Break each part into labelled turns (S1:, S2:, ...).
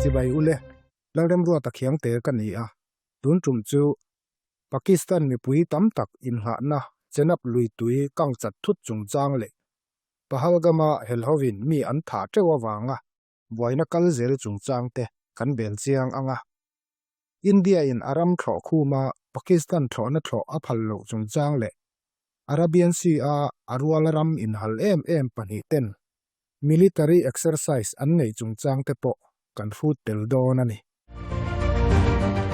S1: Chibai ule, Lalremruata Khiangte ka ni a, tun tum chu Pakistan mipui tam tak inngahna Chenab lui tui kang chat thut chungchang leh Pahalgam-a helhovin mi an thah teuh avanga buaina kal zel chungchang te kan bel chiang ang a. India-in a ram thlawh khuma Pakistan thlawhna thlawh a phal loh chungchang leh Arabian Sea-a a ruala ram inhal em em pahnih ten military exercise an neih chungchang te pawh kan hrut tel dawn a ni.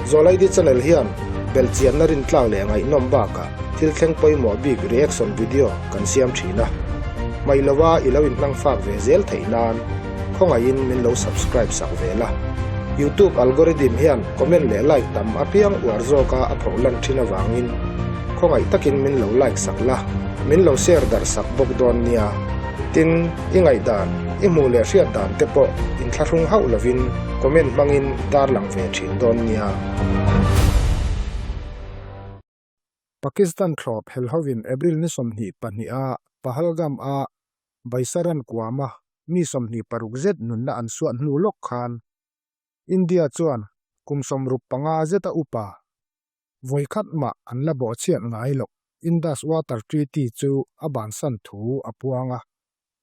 S2: Zawlaidi channel hian belhchianna rintlak leh ngaihnawm bakah thil thleng pawimawh bik reaction video kan siam thin a. Hmaih lova i lo inhmang fak ve zel theih nan khawngaihin min lo subscribe sak ve la. Youtube algorithm hian comment leh like tam apiang uar zawka a phoh lan thin avangin khawngaih takin min lo like sak la, min lo share darh sak bawk dawn nia. Tin, i ngaihdan, i hmuh leh hriat dan te pawh inthlahrung hauh lovin comment hmangin tarlang ve thin dawn nia.
S1: Pakistan thlawp helhovin April ni 22 a Pahalgam a Baisaran kuama mi 26 zet nunna an suat hnu lawk khan India chuan kum 65 zeta upa vawikhat mah an la bawhchhiat ngai loh. Indus Water Treaty chu a bansan thu a puang a,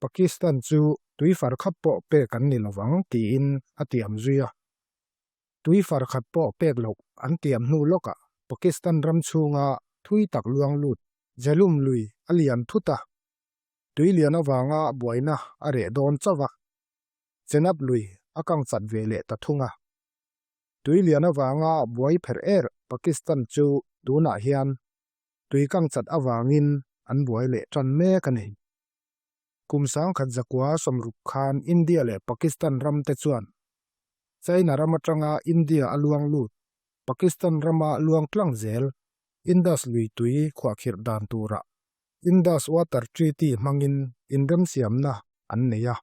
S1: Pakistan chu tui far khat pawh pek an ni lovang tiin a tiam zui a. Tui far khat pawh pek loh an tiam hnu lawkah Pakistan ram chhunga thui tak luang lut Jhelum lui a lian thut a, tui lian avanga buaina a reh dawn chauh a, Chenab lui a kang chat ve leh ta thung a. Tui lian avanga buai pherh er Pakistan chu tunah hian tui kang chat avangin an buai leh tan mek a ni. Kum 1960 khan India leh Pakistan ram te chuan China ram atanga India a luang lut Pakistan rama luang tlang zel Indus lui tui khuahkhirh dan turah Indus Water Treaty hmangin inremsiamna an nei a.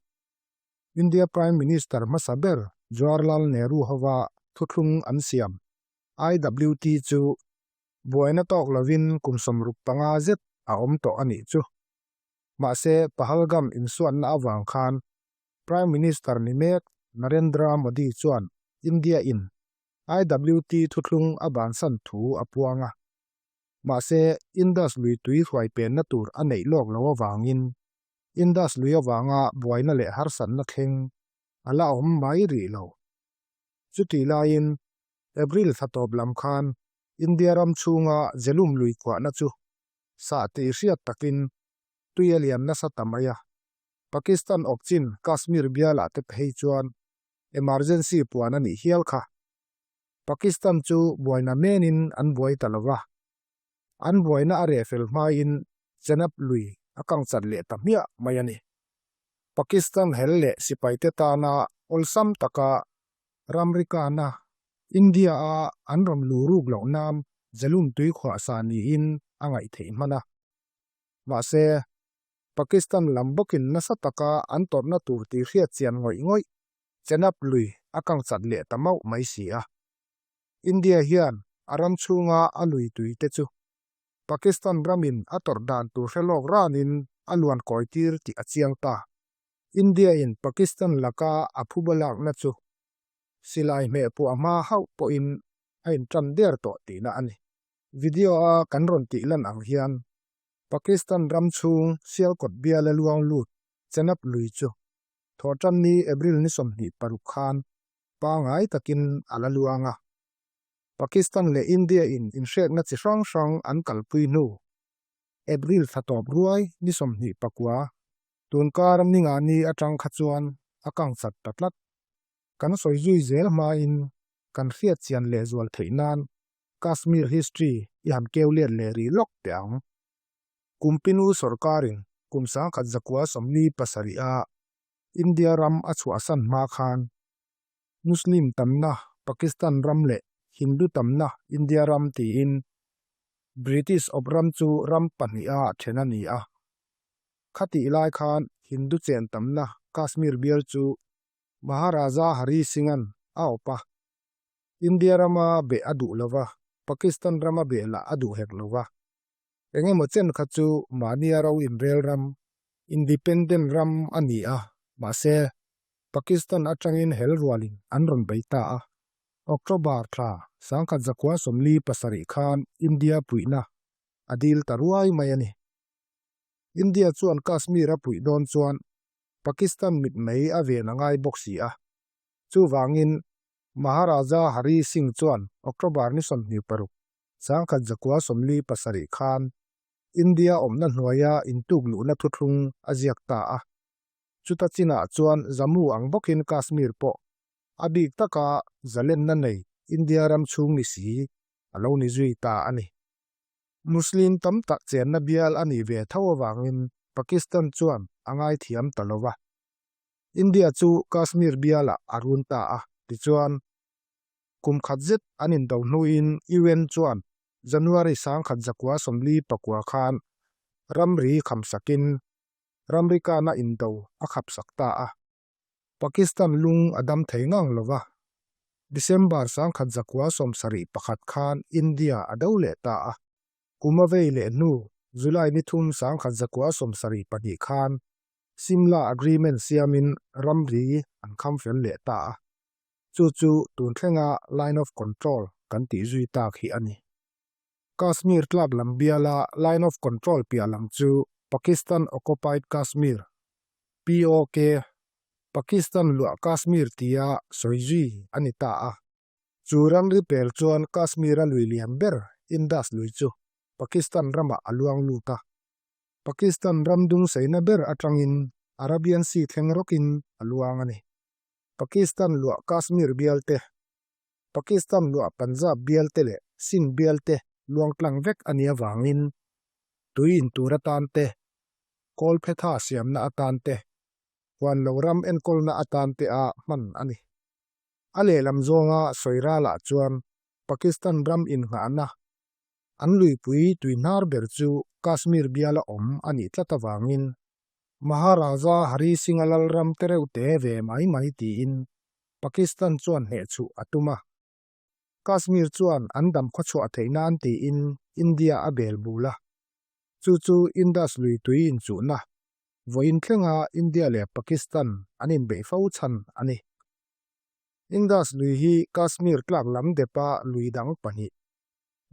S1: India Prime Minister hmasa ber Jawaharlal Nehru hova thuthlung an siam IWT chu buaina tawk lovin kum 65 zet a awm tawh a nih chu. Mahse, Pahalgam insuatna avang khan Prime Minister ni mek Narendra Modi chuan India in IWT thuthlung a bansan thu a puang a. Mahse, Indus lui tui hruai penna tur a neih lawk lo avangin Indus lui avanga buaina leh harsatna thleng a la awm mai rih lo. Chutih laiin April thla tawp lam khan India ram chhunga Jhelum lui khuahna chu sah tih hriat takin tui a lian nasa ta mai a. Pakistan awpchin Kashmir bialah te phei chuan emergency puan a nih hial kha. Pakistan chu buaina menin an buai ta lo va. An buaina a reh fel hmain Chenab lui a kang chat leh ta hmiah mai a ni. Pakistan hel leh sipaite tana awlsam taka ramrikana India-a an rawn lu ruk loh nan Jhelum tui khuah sa niin a ngaih theih hman a. Mahse, Pakistan lam bawkin nasa taka an tawrhna tur tih hriat chian ngawih ngawih Chenab lui a kang chat leh ta mauh mai si a. India hian a ram chhunga a lui tui te chu Pakistan ramin a tawrh dan tur hre lawk ranin a luan kawi tir tih a chiang ta. India-in Pakistan laka a phuba lakna chu silai hmeh puah hma hauh pawhin a intan der tawh tihna a ni. Video-a kan rawn tih lan ang hian Pakistan ram chhung Sialkot biala luang lut Chenab lui chu Thawhtanni April ni 26 khan pangai takin a la luang a. Pakistan leh India in inhrekna chi hrang hrang an kalpui hnu April thla tawp ruai ni 29 tunkar ninga ni atang kha chuan a kang chat ta tlat. Kan sawi zui zel hmain kan hriat chian leh zual theih nan Kashmir history i han keu let leh rih lawk teh ang. Kumpinu sorkarin kum 1947 a India ram a chhuahsan hma khan Muslim tamna Pakistan ram leh Hindu tamna India ram tiin British awp ram chu ram pahniha then a ni a. Khatih lai khan Hindu chen tamna Kashmir bial chu Maharaja Hari Singh-a'n a awp a. India rama beh a duh lova, Pakistan rama beh lah a duh hek lova. Eng emaw chen kha chu mahnia ro inrel ram, independent ram a ni a, mahse, Pakistan atangin hel rualin an rawn bei ta a. October thla 1947 khan India puihna a dil ta ruai mai a ni. India chuan Kashmir a puih dawn chuan Pakistan mitmei a ven a ngai bawk si a. Chuvangin Maharaja Hari Singh chuan October ni 26, 1947 khan India awmna hnuaia intukluhna thuthlung a ziak ta a. Chuta chinah chuan Jammu ang bawkin Kashmir pawh a bik taka zalenna nei India ram chhung ni si a lo ni zui ta a ni. Muslim tam tak chenna bial a nih ve tho avangin Pakistan chuan a ngaithiam ta lo va. India chu Kashmir bialah a run ta a, tichuan kum khat zet an indo hnuin UN chuan January 1949 khan ramri khamsakin ramrikana indo a khapsak ta a. Pakistan lung a dam thei ngang lo va, December 1971 khan India a do leh ta a, kum a vei leh hnu July ni thum 1972 khan Simla Agreement siamin ramri an kham fel leh ta a, chu chu tun thlenga Line of Control kan tih zui tak hi a ni. Kashmir tlak lam biala Line of Control piah lam chu Pakistan Occupied Kashmir, POK, Pakistan luah Kashmir tia sawi zui a ni ta a. Chu ramri pel chuan Kashmir-a lui lian ber Indus lui chu Pakistan ramah a luang lut a. Pakistan ram dung seina ber atangin Arabian Sea thleng rawkin a luang a ni. Pakistan luah Kashmir bial te, Pakistan luah Punjab bial te leh Sindh bial te luang tlang vek a nih avangin tui in tur atan te, kawlphetha siamna atan te, huan lo ram enkawlna atan te a hman a ni. A lehlam zawnga sawi ralah chuan Pakistan ram innghahna an luipui tui hnar ber chu Kashmir biala awm a nih tlat avangin Maharaja Hari Singh-a lalram te reuh te ve mai mai tiin Pakistan chuan hnehchhuh a tum a. Kashmir chuan an dam khawchhuah theih nan tiin India a bel bul a. Chu chu Indus lui tui inchuhna, vawiin thlenga India leh Pakistan an inbeih fo chhan a ni. Indus lui hi Kashmir tlak lam depa lui dang pahnih,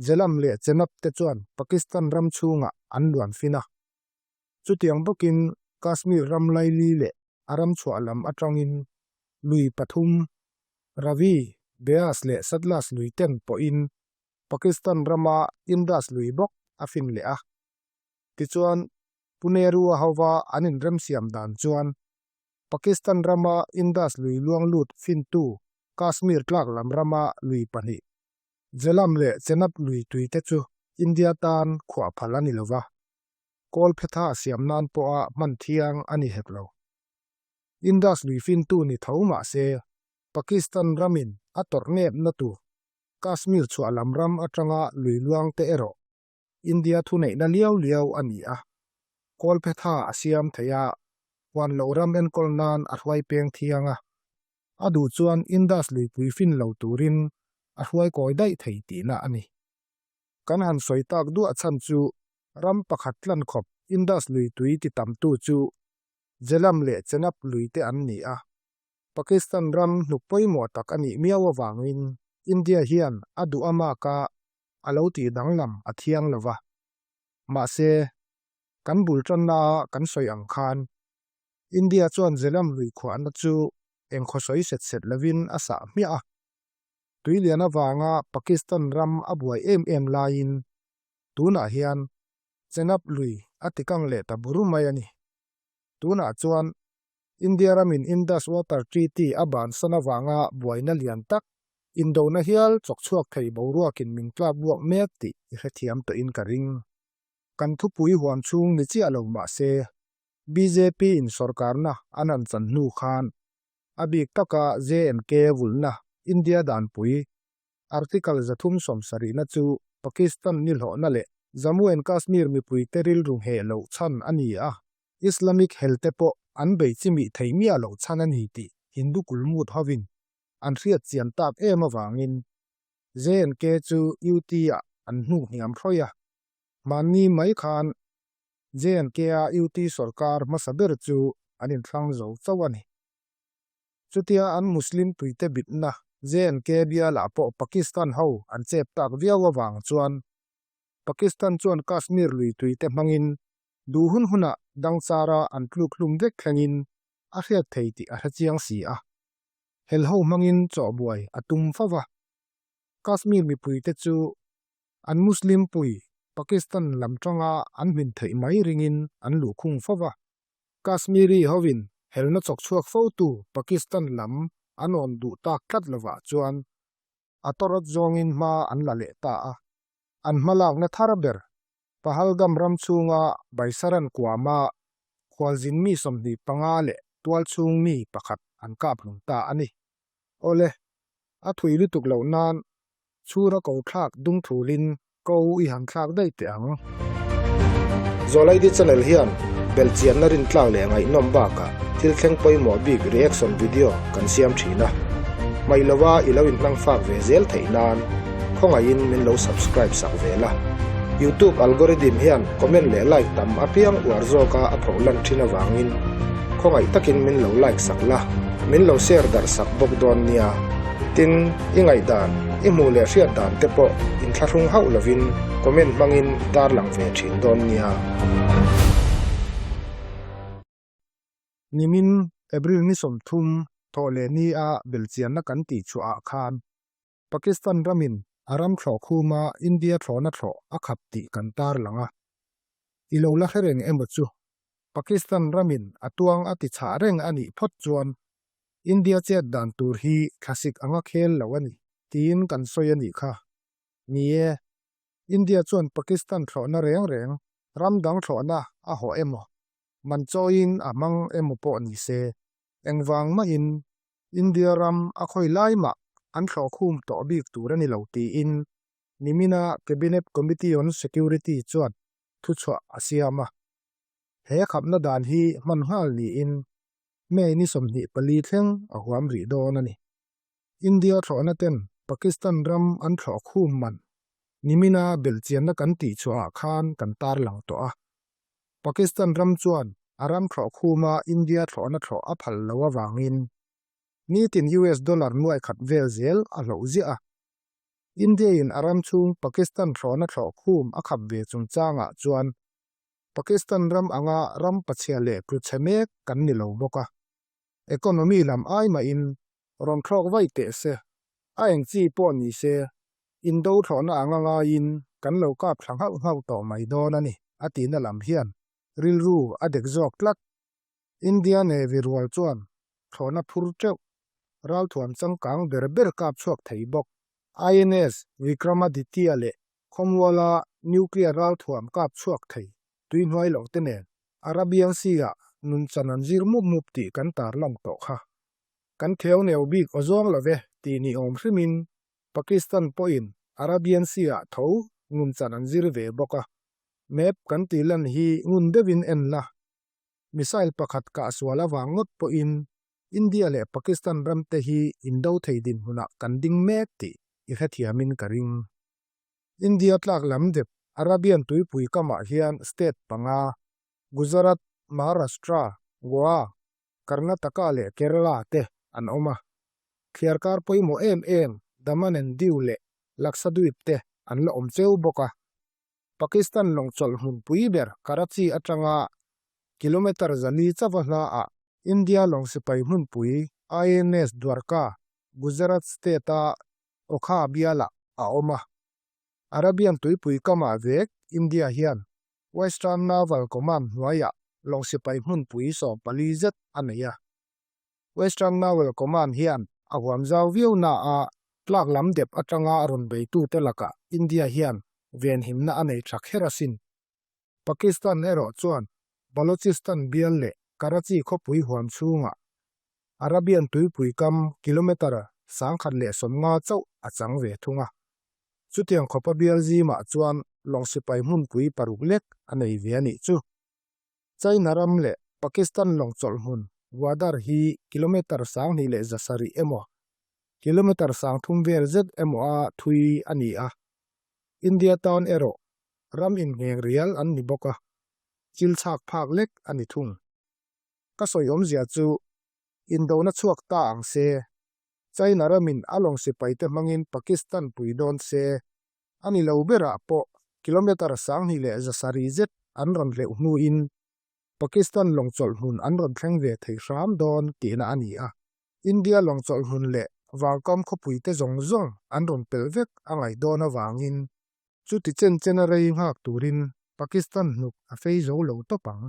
S1: Jhelum leh Chenab te chuan Pakistan ram chhungah an luan fin a. Chutiang bawkin Kashmir ram laili leh a ram chhuah lam atangin lui pathum, Ravi, Beas leh Satluj lui ten pawhin Pakistan rama Indus lui bawk a fin leh a. Tichuan, Pu Nehru-a hova an inremsiam dan chuan Pakistan rama Indus lui luang lut fintu Kashmir tlak lam rama lui pahnih, Jhelum leh Chenab lui tui te chu India tan khuah phal a ni lova, kawlphetha siam nan pawha hman thiang a ni hek lo. Indus lui fintu ni tho mah se, Pakistan ramin a tawrh nepna tur Kashmir chhuah lam ram atanga lui luang te erawh India thuneihna liau liau a ni a, kawlphetha a siam thei a, huan loh ram enkawl nan a hruai peng thiang a, a duh chuan Indus luipui fin lo turin a hruai kawi daih thei tihna a ni. Kan han sawi tak duah chhan chu ram pakhat tlan khawp Indus lui tui ti tamtu chu Jhelum leh Chenab lui te an ni a, Pakistan ram hnuk pawimawh tak a nih miau avangin India hian a duh amaka a lo tih danglam a thiang lo va. Mahse, kan bul tanna a kan sawi ang khan India chuan Jhelum lui khuahna chu engkhaw sawi set set lovin a sah hmiah a. Tuilian avanga Pakistan ram a buai em em laiin tunah hian Chenab lui a tikang leh ta bur mai a ni. Tunah chuan India ramin Indus Water Treaty a bansan avanga buaina lian tak, indona hial chawkchhuak thei boruakin min tlak buak mek tih i hrethiam tawhin ka ring. Kan thupui huam chhung ni chiah lo mah se, bjp in sorkarna an han chan hnu khan a bik taka JNK vulhna. India danpui Article 370 na chu Pakistan ni hlawhna leh Jammu and Kashmir mipuite rilru ngheh loh chhan a ni a, Islamic helte pawh an bei chimih thei miah loh chhan a ni tih Hindu kulmut hovin an hriat chian tak em avangin J&K chu UT-ah an hnuk hniam hrawih a. Mahni mai khan J&K-a UT sorkar hmasa ber chu an inthlang zo chauh a ni. Chutia an Muslim puite bitna J&K bialah pawh Pakistan ho an chep tak viau avang chuan Pakistan chuan Kashmir lui tuite hmangin duh hun hunah dangchara an tluk hlum vek thlengin a hriat thei tih a hre chiang si a. Helho hmangin chawhbuai a tum fo va. Kashmir mipuite chu an Muslim pui Pakistan lam tanga an hmin theih mai ringin an luhkhung fo va. Kashmiri hovin helna chawk chhuak fotu Pakistan lam an awn duh tak tlat lovah chuan a tawrawt zawngin hma an la leh ta a. An hmalakna thar ber Pahalgam ram chhunga Baisaran kuama khualzin mi 25 leh tualchhung mi pakhat an kap hlum ta a ni. Awle, a thui lutuk loh nan chhura ko thlak dung thulin ko i han thlak daih teh ang.
S2: Zawlaidi channel hian belhchianna rintlak leh ngaihnawm bakah thil thleng pawimawh bik reaction video kan siam thin a. Hmaih lova i lo inhnangfak ve zel theih nan khawngaihin min lo subscribe sak ve la. Youtube algorithm hian comment leh like tam apiang uar zawka a phoh lan thin avangin khawngaih takin min lo like sak la, min lo share darh sak bawk dawn nia. Tin, i ngaihdan, i hmuh leh hriat dan te pawh inthlahrung hauh lovin comment hmangin tarlang ve thin dawn nia.
S1: Nimin April ni 30 thawh leh ni a belchianna kan tih chhuah ah khan Pakistan ramin a ram thlawh khuma India thlawhna thlawh a khap tih kan tarlang a. I lo la hre reng emaw chu? Pakistan ramin a tuang a ti chhah reng a nih phawt chuan India chet dan tur hi thlasik anga khel lo a ni tiin kan sawi a nih kha. Ni e, India chuan Pakistan thlawhna reng reng ram dang thlawhna a hawh emaw, man chawiin a hmang emaw pawh ni se, engvang mahin India ram a khawi lai mah an thlawh khum tawh bik tur a ni lo tiin nimina Cabinet Committee on Security chuan thuchhuah a siam a. He khapna dan hi hman nghal niin May ni 24 thleng a huam rih dawn a ni. India thlawhna ten Pakistan ram an thlawh khum man nimina belhchianna kan tih chhuahah khan kan tarlang tawh a. Pakistan ram chuan a ram thlawh khuma India thlawhna thlawh a phal lo avangin nitin US dollar nuai khat vel zel a hloh ziah a. India in a ram chhung Pakistan thlawhna thlawh khum a khap ve chungchangah chuan Pakistan ram anga ram pachhia leh tluchhe mek kan ni lo bawk a. Economy lam ai mahin rawn thlawk vaih teh se, a eng chi pawh ni se, indo thlawhna anga ngaiin kan lo kap thla nghauh nghauh tawh mai dawn a ni, a tihna lam hian rilru a dek zawk tlat. India Navy rual chuan thlawhna phur teuh, ralthuam changkang ber ber kap chhuak thei bawk. INS Vikramaditya leh Khawmuala nuclear ralthuam kap chhuak thei tuihnuai loh te nen Arabian Sea-ah nunchan an zir mup mup tih kan tarlang tawh kha. Kan theu neu bik aw zawng lo ve tih ni awm hrimin Pakistan pawhin Arabian Sea-ah tho nunchan an zir ve bawk a. Map kan tih lan hi ngun deuhin en la, missile pakhat kah sual avang ngawt pawhin India leh Pakistan ramte hi indo thei dinhmunah kan ding mek tih i hrethiamin ka ring. India tlak lam dep Arabian tuipui kamah hian state panga, Gujarat, Maharashtra, Goa, Karnataka leh Kerala te an awm a. Thliarkar pawimawh em em Daman and Diu leh Lakshadweep te an la awm cheu bawk a. Pakistan lawng chawlh hmunpui ber Karachi atanga kilometre 400 chauha hlaah India lawng sipai hmunpui INS Dwarka, Gujarat state-a Okha bialah a awm a. Arabian tuipui kamah vek India hian Western Naval Command hnuaiah lawng sipai hmunpui 14 zet a nei a. Western Naval Command hian a huam zau viau na a, tlak lam dep atanga rawn beitute lakah India hian venhimna a nei tha kher asin. Pakistan erawh chuan Balochistan bial leh Karachi khawpui huam chhungah Arabian tuipui kam kilometre. 1,150 chauh a chang ve thung a. Chutiang khawpa bial zimah chuan lawng sipai hmunpui paruk lek a nei ve a nih chu. China ram leh Pakistan lawng chawlh hmun Gwadar hi kilometre 2,700 emaw, kilometre 3,000 vel zet emaw a thui a ni a. India tan erawh ram inngheng rial an ni bawk a, chil chhak phak lek a ni thung. Ka sawi awmzia chu indona chhuak ta ang se, China ramin a lawng sipaite hmangin Pakistan pui dawn se, a ni lo berah pawh kilometre 2,700 zet an rawn hleuh hnuin Pakistan lawng chawlh hmun an rawn thleng ve thei hram dawn tihna a ni a. India lawng chawlh hmun leh Vangkam khawpuite zawng zawng an rawn pelh vek a ngaih dawn avangin chuti chen chena rei nghak turin Pakistan hnuk a fei zo lo tawp ang.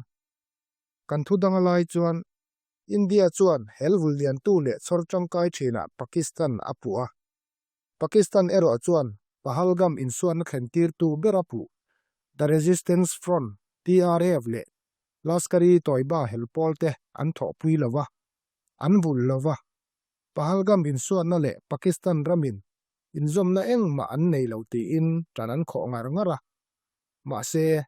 S1: Kan thu danga lai chuan India chuan hel vul liantu leh chhawr tangkai thinah Pakistan a puh a. Pakistan erawh chuan Pahalgam insuanna thlentirtu ber a puh, The Resistance Front, TRF, leh Lashkar-e-Toiba hel pawlte an thawhpui lo va, an vulh lo va. Pahalgam insuanna leh Pakistan ramin inzawmna engmah an nei lo tiin tan an khawh ngar ngar a. Mahse,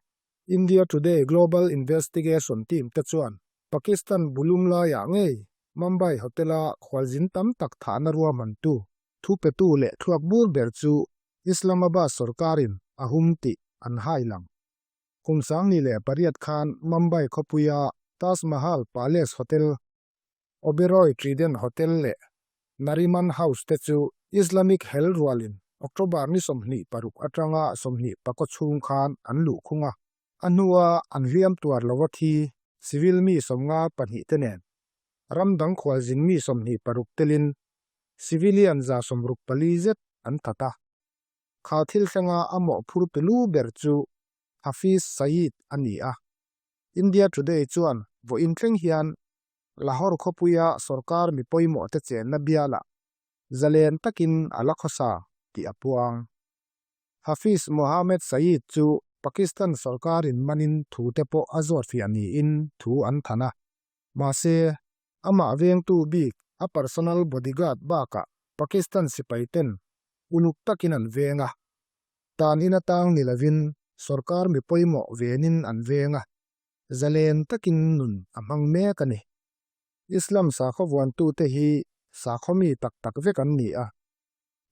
S1: India Today Global Investigation Team te chuan Pakistan bulum laiah ngei Mumbai Hotel-a khualzin tam tak thahna ruahmantu, thupetu leh thluak bur ber chu Islamabad sorkarin a hum tih an hai lang. Kum 2008 khan Mumbai khawpuia Taj Mahal Palace Hotel, Oberoi Trident Hotel leh Nariman House te chu Islamic hel rualin October ni 26 atanga 24 chhung khan an luhkhung a. A hnua an hliam tuar lova thi civil mi 52 te nen ram dang khualzin mi 26 telin civilian 64 zet an that a. Kha thil thlenga a mawhphur tulu ber chu Hafiz Saeed a ni a. India Today chuan vawiin thleng hian Lahore khawpuia sorkar mi pawimawhte chenna bialah zalen takin a la khawsa tih a puang. Hafiz Mohammed Saeed chu Pakistan sorkarin manin thute pawh a zawt fiah niin thu an than a. Mahse, amah vengtu bik a personal bodyguard bakah Pakistan sipaiten uluk takin an veng a. Tan in atang ni lovin sorkar mi pawimawh venin an veng a, zalen takin nun a hmang mek a ni. Islam sakhaw vuantute hi sakhaw mi tak tak vek an ni a,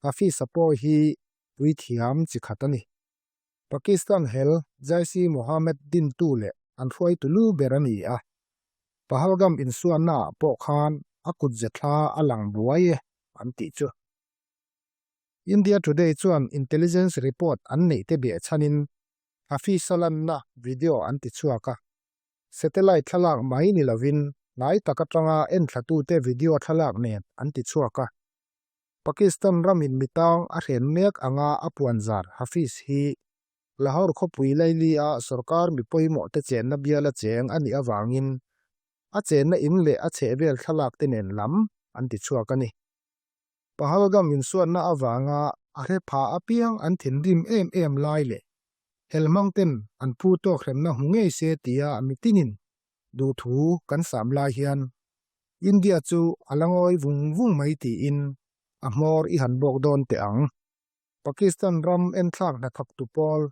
S1: Hafiz-a pawh hi puithiam chi khat a ni. Pakistan hel Jaish-e-Mohammed dintu leh an hruaitu lu ber a ni a, Pahalgam insuannaah pawh khan a kutze thla a lang buai e an tih chu. India Today chuan intelligence report an neih te behchhanin Hafiz-a lanna video an ti chhuak a, satellite thlalak mai ni lovin hnai tak atanga enthlatute video thlalak nen an ti chhuak a. Pakistan ramin mitang a hren mek anga a puanzar Hafiz hi Lahore khawpui laili-a sorkar mi pawimawh te chenna biala cheng a nih avangin a chenna in leh a chhehvel thlalak te nen lam an ti chhuak a ni. Pahalgam insuanna avanga a hre pha apiang an thinrim em em lai leh helhmang ten an phu tawk hremna hmu ngei se tia mitinin duhthu kan sam lai hian India chu a la ngawi vung vung mai tiin a hmawr i han bawk dawn teh ang. Pakistan ram enthlak hnathawktu pawl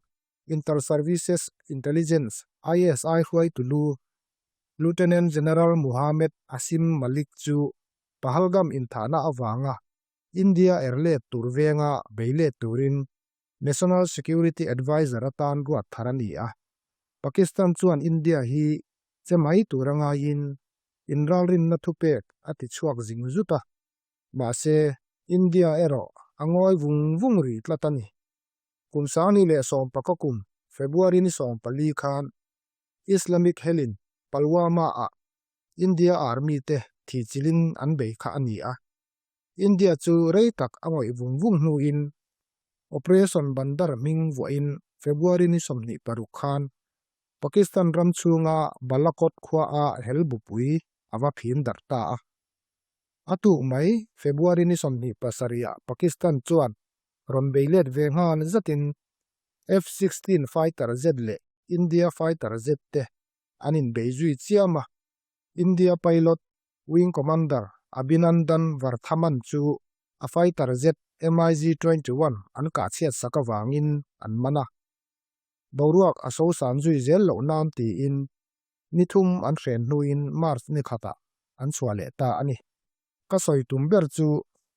S1: Inter-Services Intelligence, ISI, hruaitu lu Lieutenant General Muhammad Asim Malik chu Pahalgam inthahna avanga India er let tur venga bei let turin National Security Adviser atan ruat thar a ni a. Pakistan chuan India hi che mai tur a ngaiin inralrinna thupek a ti chhuak zing zut a, mahse India erawh a ngawi vung vung rih tlat a ni. Kum 2019 kum February ni 14 khan Islamic Helin Pulwama-ah India Army te thihchilhin an bei kha a ni a. India chu rei tak a ngawih vung vung hnuin Operation Bandar hming vuahin February ni 26 khan Pakistan ram chhunga Balakot khuaa hel bupui a va phin darh ta a. A tuk mai February ni 27 ah Pakistan chuan rawn bei let ve nghal zatin F-sixteen fighter jet leh India fighter jet te an inbei zui chiam a. India pilot Wing Commander Abhinandan Varthaman chu a fighter jet MiG 21 an kah chhiat sak avangin an man a. Boruak a sosan zui zel loh nan tiin ni thum an hren hnuin March ni khatah an chhuah leh ta a ni. Ka sawi tum ber chu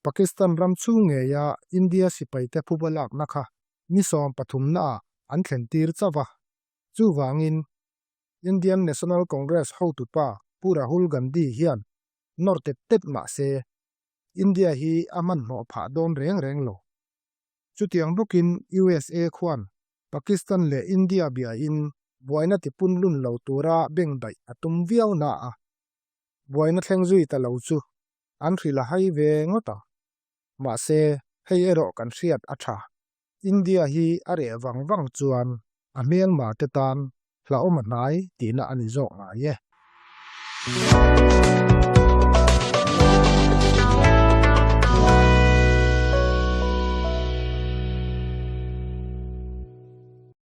S1: Pakistan ram chhung ngeia India sipaite phuba lakna kha ni sawmpathumnaah an thlen tir chauh a. Chuvangin Indian National Congress hotupa Pu Rahul Gandhi hian nawr tet tet mah se India hi a hmanhmawh phah dawn reng reng lo. Chutiang bawkin USA khuan Pakistan leh India biain buaina tipunlun lo tura bengdaih a tum viau na a, buaina thleng zui ta lo chu an hrilh a hai ve ngawt ang. Mahse, hei erawh kan hriat a tha. India hi a reh vang vang chuan a hmelma te tan hlauhawm a hnai tihna a ni zawk ngai e.